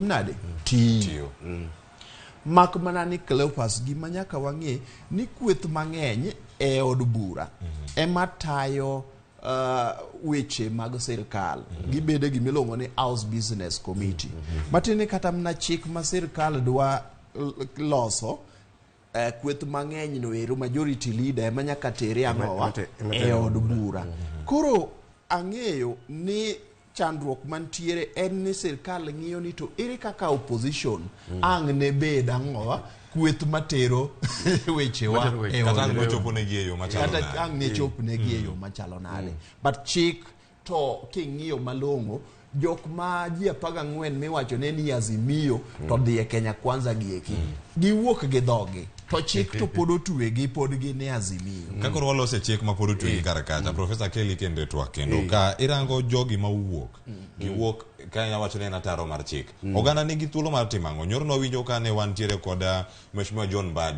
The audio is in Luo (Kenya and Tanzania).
Nade? Tiyo. Tiyo. Mak mana ni Cleophas gima nyaka wang'e ni kweth mang'eny e od bura ema tayo weche mag sirkal. Gibedo e gima iluongo ni House Business Committee. Matiende ni kata mana chik ma sirkal dwa loso kweth mang'eny no ero majority leader ema nyaka tere ang'owa e od bura. Koro ang'eyo ni chandruok mantiere en ni sirkal ng'iyo ni to ere kaka opposition ang' ne bed ang'owa kweth matero wechewa Matero weche. e Kata od ang' bura. nochopo negi e yo machalo Kata nade. ang' ne chop negi e yo machalo nade. But chik to king'iyo malong'o jok ma ji 14 miwacho ne ni Azimio to dhi e Kenya Kwanza gieki giwuok gi dhogi to chik to pod otwegi pod gin e Azimio. Ka koro waloso e chik ma pod otwegi kar kacha, Professor Kelly kendo e twak kendo ka irango jogi mawuok, giwuok ka inya wacho ni en ataro mar chik. Oganda nigi thuolo mar timo ang'o? Nyoro nwawinjo ka ne wantiere kod Mheshimiwa John Mbadi.